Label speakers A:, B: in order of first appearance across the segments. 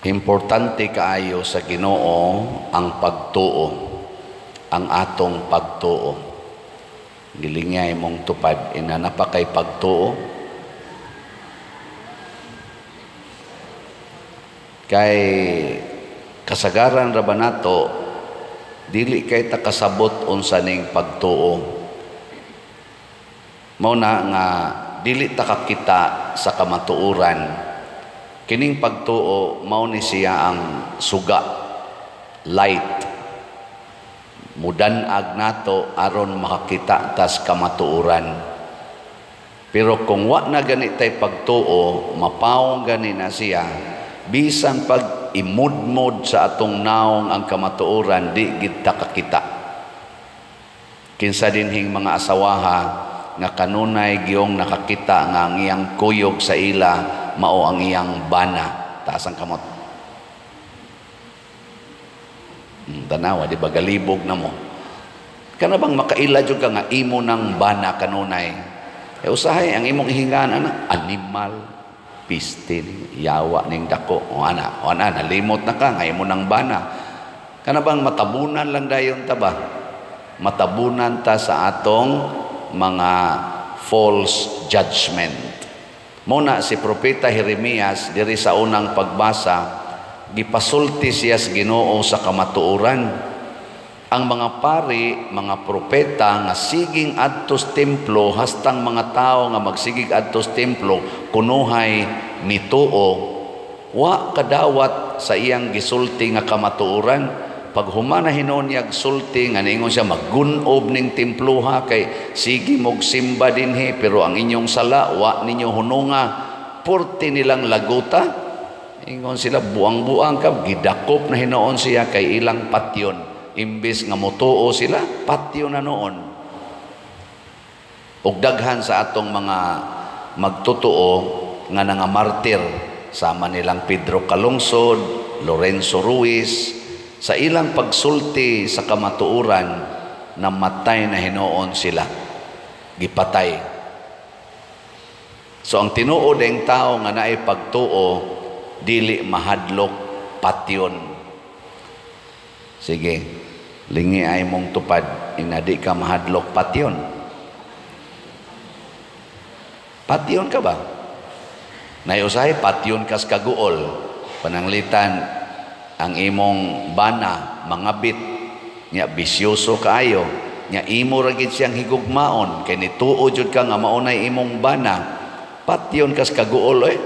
A: Importante kaayo sa Ginoo ang pagtuo, ang atong pagtuo. Gilingay mong tupad, ina na pa kay pagtuo. Kay kasagaran ra ba nato, dili kay ta kasabot unsa ning pagtuo. Mao na nga dili ta kakita sa kamatuoran. Kining pagtuo mao ni siya ang suga, light. Mudan-ag nato aron makakita tas kamatuoran. Pero kung wa na gani tay pagtuo, mapaong gani na siya, bisan pag imudmod sa atong naong ang kamatuoran, di gid ta kakita. Kinsa dinhing mga asawaha nga kanunay giyong nakakita nga ang iyang kuyog sa ila mao ang iyang bana. Taas ang kamot. Tanawa, di ba galibog na mo? Kana bang makaila jud ka nga imo ng bana kanunay? E usahay ang imong ihingan ana, animal, piste, yawa ning dako. O ana, o ana, nalimot na ka nga imo ng bana. Kana bang matabunan lang dayon ta ba? Matabunan ta sa atong mga false judgment. Muna si Propeta Jeremias diri sa unang pagbasa, gipasulti siya sa Ginoo sa kamatuoran. Ang mga pari, mga propeta nga siging adtos templo, hastang mga tao nga magsigig adtos templo kunuhay mituo, wa kadawat sa iyang gisulti nga kamatuoran. Pag humana hinon niyag sulti nga niingon siya maggunob ning temploha kay sige mog simba dinhi pero ang inyong sala wa ninyo hununga, purti nilang laguta. Ingon sila buang-buang ka, gidakop na hinuon siya kay ilang patyon. Imbis nga motuo sila, patyon na noon. Og daghan sa atong mga magtotoo nga nangamartir sama nilang Pedro Calungsod, Lorenzo Ruiz, sa ilang pagsulti sa kamatuoran, namatay na hinuon sila, gipatay. So ang tinuod ang tao nga naay pagtuo, dili mahadlok patyon. Sige, lingi ay mong tupad, ina di ka mahadlok patyon. Patyon ka ba? Nayusahay patyon kas kaguol, pananglitan ang imong bana mangabit nya bisyoso kaayo nya imo ra gid siyang higugmaon kay nituo jud ka nga maunay imong bana, patyon kas kaguol oy.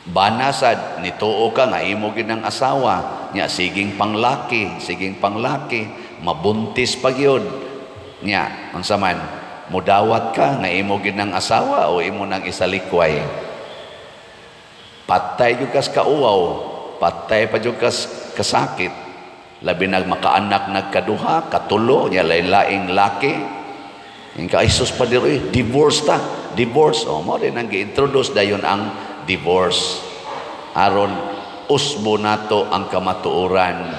A: Bana sad nituo ka nga imo gid ang asawa nya siging panglaki, siging panglaki, mabuntis pa gyud nya unsa man mudawat ka nga imo gid ang asawa o imo nang isalikway. Patay jud kas kauwaw, patay pa jud kas kasakit. Labi nag makaanak nagkaduha, katulo, nya lain-laing laki. Ingka Isus pa diri, divorce ta, divorce. O mo rin ang gi-introduce dayon ang divorce. Aron usbo nato ang kamatuoran.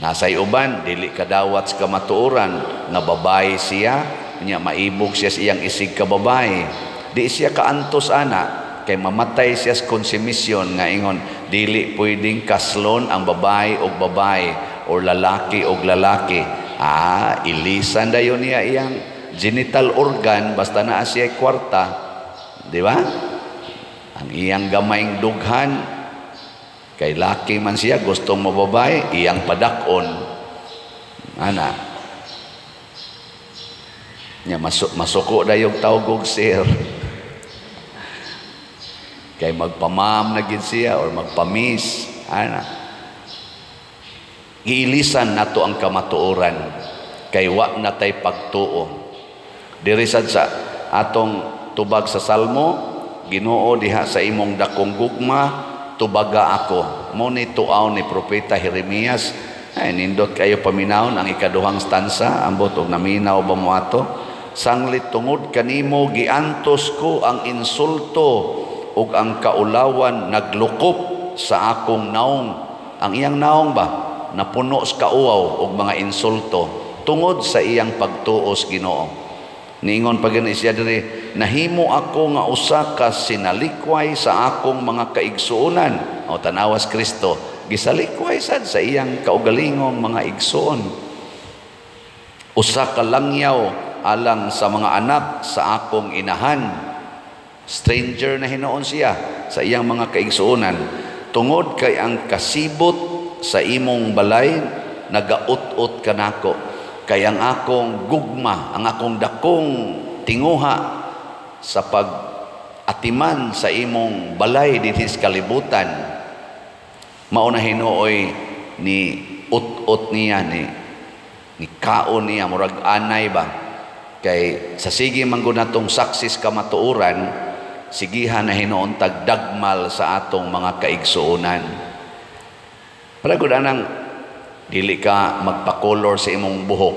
A: Nasay uban dili kadawat sa kamatuoran nga babae siya, nya maibog siya sa iyang isig ka babae. Di siya kaantos ana kay mamatay siya sa konsumisyon nga ingon dili pwedeng kaslon ang babae og babae or lalaki og lalaki. Ah, ilisan dayon niya iyang genital organ basta naa siya kwarta, di ba? Ang iyang gamayng dughan kay laki man siya gustong mababae, iyang padak-on ana. Nya masuko dayog tawgog sir. Kay magpamam na gid siya or magpamis ana. Giilisan nato ang kamatuoran kay wa na tay pagtuo. Diri sad sa atong tubag sa Salmo, Ginoo diha sa imong dakong gugma tubaga ako. Mo ni tuaw ni Propeta Jeremias. Ay nindot kayo paminawon ang ikaduhang stansa, ambot og naminaw ba mo ato? Sanglit tungod kanimo giantos ko ang insulto ug ang kaulawan naglukop sa akong naong. Ang iyang naong ba napuno sa kauwaw og mga insulto tungod sa iyang pagtuos Ginoo. Niingon pa gani siya diri, Nahimo ako nga usa ka sinalikway sa akong mga kaigsuonan. O tanawas Kristo, gisalikway sad sa iyang kaugalingong mga igsuon. Usa ka langyaw alang sa mga anak sa akong inahan. Stranger na hinuon siya sa iyang mga kaigsuonan. Tungod kay ang kasibot sa imong balay nagaut-ot kanako. Kay ang akong gugma, ang akong dakong tinguha sa pag-atiman sa imong balay dinhi sa kalibutan, mao na hinuoy ni ut-ut niya, ni kaon niya, murag anay ba. Kay sa sige man gud natong saksi sa kamatuoran, sigihan na hinuon tag dagmal sa atong mga kaigsuonan. Para gud anang dili ka magpa-color sa imong buhok.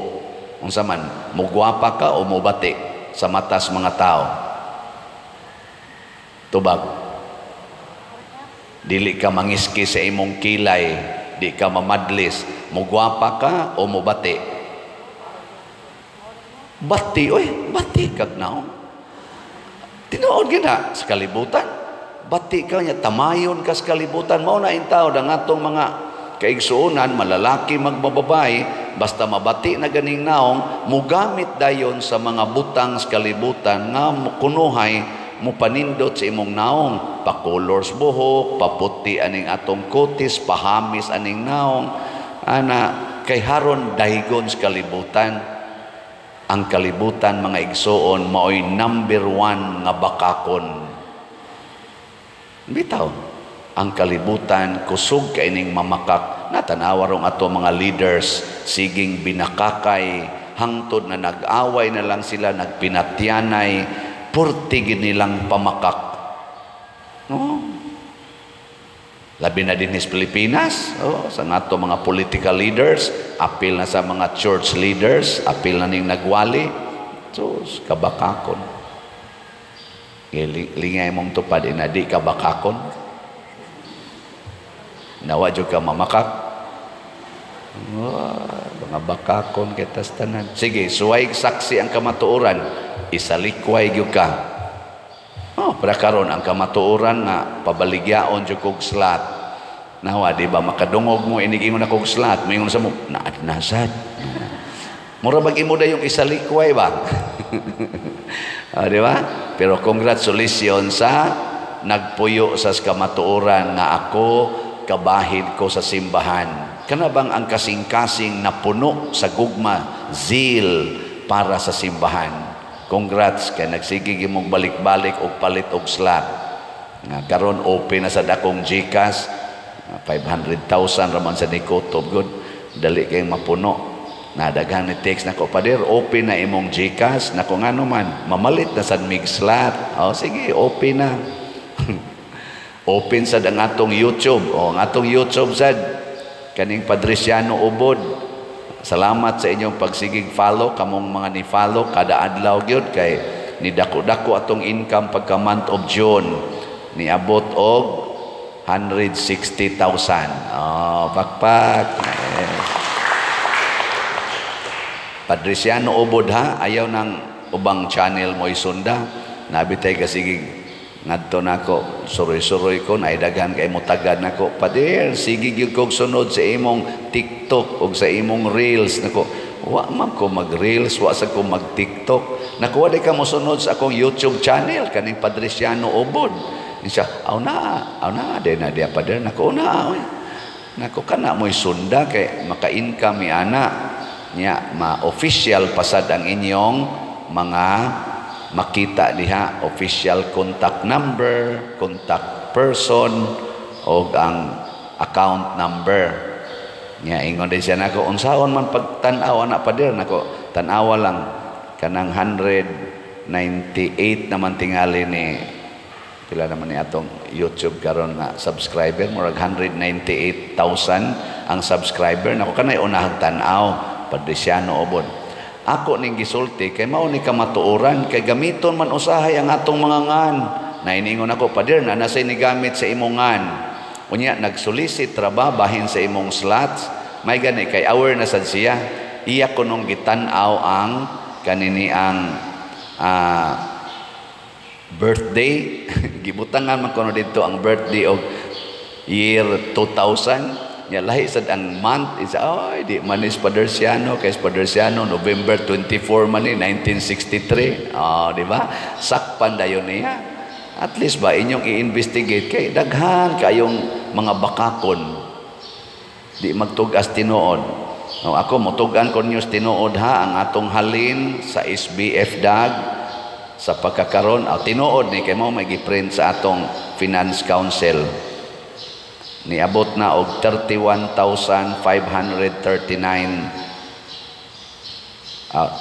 A: Unsa man, mugwapa ka o mubati sa matas mga tao? Tubag. Dili ka mangiski sa imong kilay, di ka mamadlis, mugwapa ka o mubati? Bati, oy, bati kag naong. Tinuod gina sa kalibutan. Bati ka niya, tamayon ka sa kalibutan. Mao na intaw ang atong mga kaigsuonan, malalaki magbababae, basta mabati na ganing naong, mugamit dayon sa mga butang sa kalibutan nga kunuhay mupanindot sa imong naong, pakolors buhok, paputi aning atong kutis, pahamis aning naong, ana kay haron daygon sa kalibutan. Ang kalibutan, mga igsuon, maoy number one nga bakakon. Bitaw, ang kalibutan kusog kay ning mamakak. Natanawa rong ato mga leaders siging binakakay hangtod na nag-away na lang sila, nagpinatyanay, purti gid nilang pamakak. No? Labi na din sa Pilipinas, oh, sa ngato mga political leaders, apil na sa mga church leaders, apil na ning nagwali. So, kabakakon. Lingay mong tupad, ina di kabakakon. Nawa jud ka mamakak. Oh, mga bakakon kitas tanan. Sige, suway saksi ang kamatuoran, isalikway gyud ka. Oh, para karon ang kamatuoran nga pabaligyaon jud kog slot. Nawa, di ba makadungog mo inig ingon akong slot, moingon sa mo naad nasad. Mura bag imo dayong isalikway ba? Ah, di ba? Pero congratulations sa nagpuyo sa kamatuoran nga ako kabahid ko sa simbahan. Kana bang ang kasing-kasing napuno sa gugma, zeal para sa simbahan. Congrats kay nagsige gimong balik-balik og palit og slot. Nga karon open na sa dakong GCash, 500,000 raman sa Nikotob good. Dali kayong mapuno. Nadaghan ni text nako, "Pader, open na imong GCash." Nako, ngano man, mamalit na sad mig slot. Oh, sige, open na. Open sad ang atong YouTube. Oh, ang atong YouTube sad kaning Padriciano Ubod. Salamat sa inyong pagsigig follow, kamong mga ni follow kada adlaw gyud kay ni dako-dako atong income pagka month of June. Niabot og 160,000. Oh, pakpak. Yes. Padriciano Ubod ha, ayaw ng ubang channel mo isunda. Nabitay ka sige ngadto nako, suroy-suroy ko, naidaghan kay mo tagad nako. "Pader, sige gyud kog sunod sa imong TikTok ug sa imong Reels." Nako, wa man ko mag-Reels, wa sa ko mag-TikTok. Nako, wa ka mo sunod sa akong YouTube channel kaning Padriciano Ubod. Siya, "Aw na, aw na, di na diya, pader." Nako, na, oy. Nako, kana mo'y sunda kay maka-income mi ana. Nya, ma-official pasad ang inyong mga makita diha, official contact number, contact person, o ang account number. Nya ingon din siya nako, "Unsaon man pagtan-aw ana, pader?" Nako, tan-awa lang kanang 198 naman tingali ni pila naman ni atong YouTube karon nga subscriber, murag 198,000 ang subscriber. Nako, kanay unahang tan-aw Padriciano Obod. Ako ning gisulti kay mao ni kamatuoran kay gamiton man usahay ang atong mga ngan. Nainingon ako, "Pader, na nasay ni gamit sa imong ngan. Unya nagsolicit ra ba bahin sa imong slots?" May gani kay aware na sad siya. Iya kunong gitan-aw ang kanini ang Birthday, gibutangan man kuno dito ang birthday og year 2000 nya, lahi sad ang month isa. Ay, di man is Paderciano, kay Paderciano November 24 man ni 1963. Oh, di ba? Sakpan dayon niya. At least ba inyong i-investigate kay daghan kayong mga bakakon, di magtug-as tinuod. Oh, ako motug-an ko ninyo tinuod ha. Ang atong halin sa SBF DAG sa pagkakaron, oh, tinuod ni kay mo may giprint sa atong Finance Council, niabot na og 31,539,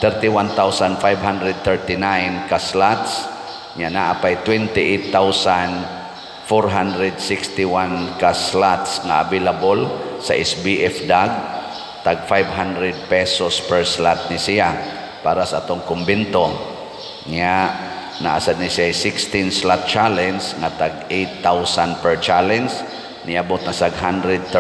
A: 31,539 ka slots nya. Naa pay 28,461 ka slots nga available sa SBF DAG. Tag 500 pesos per slot ni siya para sa atong kumbento. Nya naa sad ni siya 16 slot challenge nga tag 8,000 per challenge. Niabot na sa 139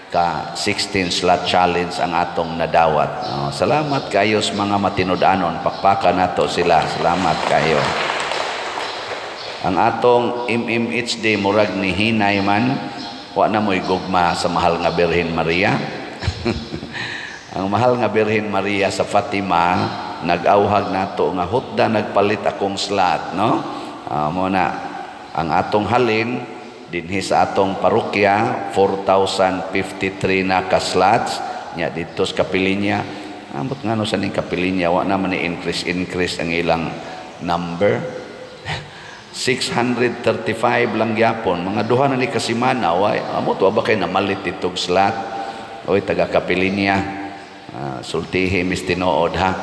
A: ka 16 slot challenge ang atong nadawat. Oh, salamat kayo sa mga matinud-anon. Pakpaka nato sila. Salamat kayo. Ang atong MMHD murag ni hinay man, wa na mo'y gugma sa Mahal nga Birhen Maria. Ang Mahal nga Birhen Maria sa Fatima nag-awhag nato nga hutda nagpalit akong slot, no? Mo na ang atong halin dinhi sa atong parokya, 4,053 na ka slots nya. Dito sa Kapilinya, amot ngano sa ning Kapilinya wa naman ni increase increase ang ilang number? 635 lang gyapon, mga duha na ni kasimana. Way amot, wa ba kay namalit itog slot? Oy, taga Kapilinya, sultihi mis tinuod ha,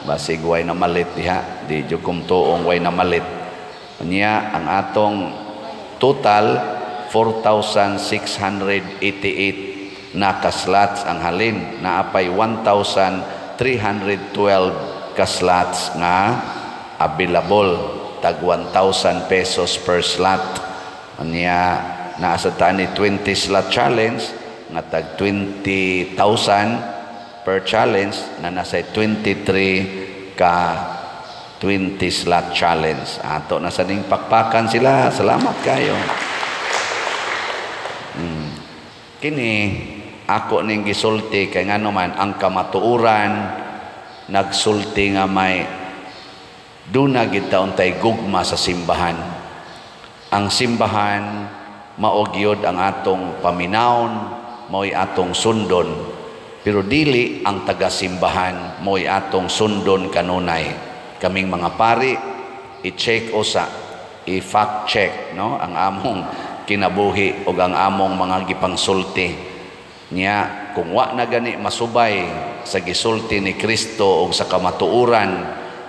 A: basig way namalit diha. Di jud kum tuong way namalit niya. Ang atong total, 4,688 na ka-slots ang halin. Naapay 1,312 ka-slots nga available, tag 1,000 pesos per slot. Nya naa sa ta ni 20 slot challenge nga tag 20,000 per challenge, na nasa 23 ka 20 slot challenge. Ato na sa ning pakpakan sila. Salamat kayo. Kini ako ning gisulti kay ngano man ang kamatuoran nagsulti nga may duna gid taon tay gugma sa simbahan. Ang simbahan mao gyud ang atong paminawon, mao'y atong sundon. Pero dili ang taga-simbahan mo'y atong sundon kanunay. Kaming mga pari, i-check usa, i-fact check, no, ang among kinabuhi o ang among mga gipangsulti. Nya kung wa na gani masubay sa gisulti ni Kristo o sa kamatuoran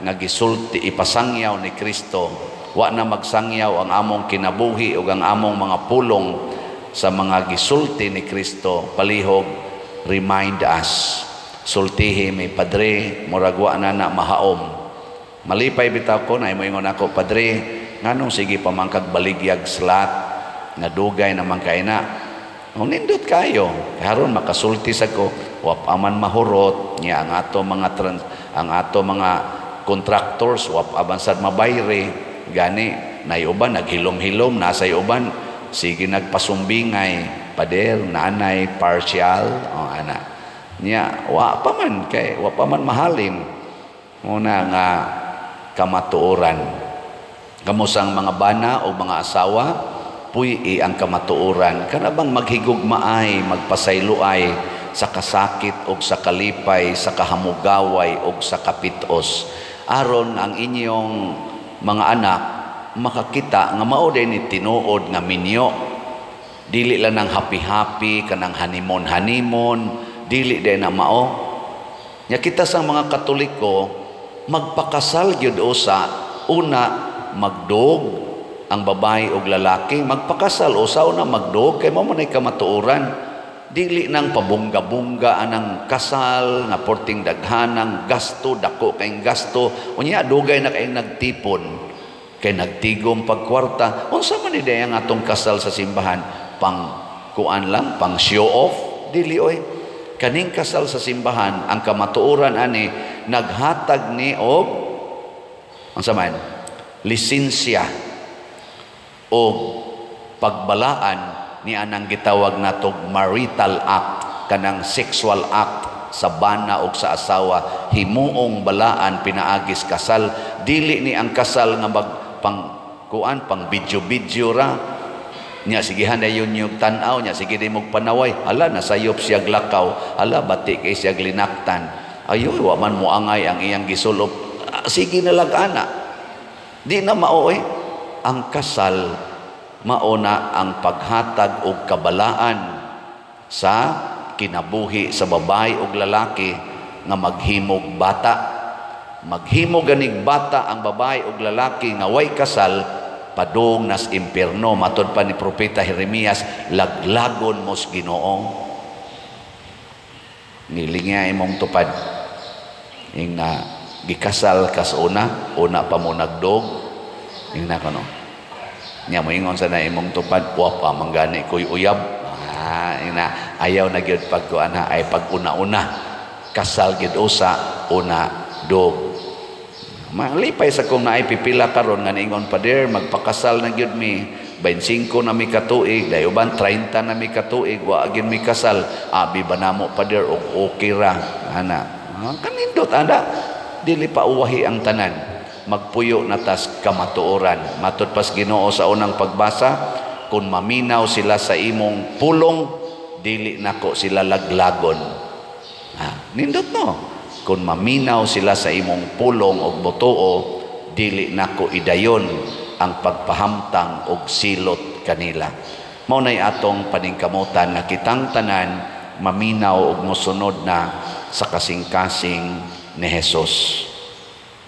A: nga gisulti, ipasangyaw ni Kristo, wa na magsangyaw ang among kinabuhi o ang among mga pulong sa mga gisulti ni Kristo, palihog remind us. Sultihi may, "Padre, murag wa na na mahaom." Malipay bitaw ko na moingon ako, "Padre, nganong sige pa man kag baligyag slot nga dugay naman kay na?" Oh, nindot kayo. Karon makasulti sa ko, wa pa man mahurot niya ang ato mga contractors, wa pa man sad mabayre. Gani nay uban naghilom-hilom, nasa uban sige nagpasumbingay, "Pader, nanay partial." Oh, ana niya, wa pa man kay wa pa man mahalin. Muna nga kamatuoran, kamo sang mga bana o mga asawa, puy ang kamatuoran kana bang maghigugmaay, magpasayloay sa kasakit o sa kalipay, sa kahamugaway o sa kapitos, aron ang inyong mga anak makakita nga mao din ni tinuod nga minyo. Dili lang ng happy-happy kanang honeymoon honeymoon, dili din na mao nya. Kita sa mga Katoliko, magpakasal gyud usa, una magdog ang babae og lalaki, magpakasal usa, una magdog, kay mao man ay kamatuoran. Dili nang pabungga-bungga anang kasal nga porting daghanang gasto, dako kay gasto. Unya dugay na kay nagtipon, kay nagtigom pagkwarta. Unsa man ni ang atong kasal sa simbahan? Pang kuan lang, pang show off? Dili oy. Kaning kasal sa simbahan, ang kamatuoran ani naghatag ni og unsa man? Lisensya o pagbalaan ni anang gitawag natog marital act, kanang sexual act sa bana og sa asawa, himuong balaan pinaagis kasal. Dili ni ang kasal nga mag pang kuan, pang video-video ra nya, sigihan dayon yung tan-aw nya, sige di mog panaway, hala, nasayop siya lakaw, hala, bati kay siya linaktan, ayo, wa man mo angay ang iyang gisulop. Ah, sige na lang ana, di na mao eh. Ang kasal mao na ang paghatag og kabalaan sa kinabuhi sa babae ug lalaki nga maghimog bata. Maghimo ganig bata ang babae ug lalaki nga way kasal, padung nas impierno. Matod pa ni Propeta Jeremias, laglagon mos Ginoo. Nilingya imong tupad ing na gikasal kas una, una pa mo nagdog, ing na kono nya moingon sa na imong tupad, "Wa pa man gani koy uyab." Ah, ing na ayaw na gyud pagkuan ha, ay pag una-una kasal gid usa, una dog. Malipay sa kung naay pipila karon nga niingon, "Pader, magpakasal na gyud mi. 25 na mi katuig, dayo uban 30 na mi katuig, wa gyud mi kasal. Abi ba namo, pader, og okay ra?" Ana. Ah, kanindot ana. Dili pa uwahi ang tanan. Magpuyo na tas kamatuoran. Matod pas Ginoo sa unang pagbasa, kung maminaw sila sa imong pulong, dili nako sila laglagon. Ha, nindot no? Kung maminaw sila sa imong pulong og butuo, dili nako idayon ang pagpahamtang og silot kanila. Mao nay atong paningkamutan nga kitang tanan maminaw og mosunod na sa kasing-kasing ni Jesus.